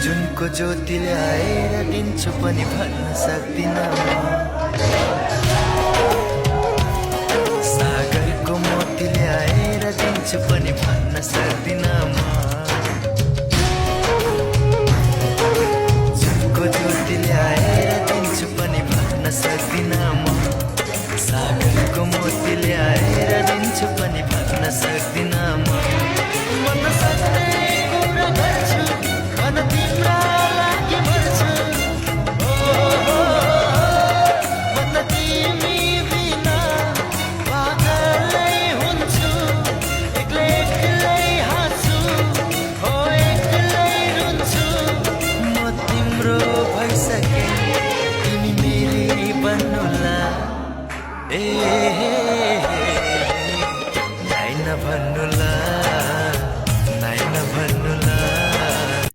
जुनको ज्योतिले आएर दिन्छु पनि भन्न सक्दिनँ सागरको मोतीले आएर दिन्छु पनि भन्न सक्दिनँ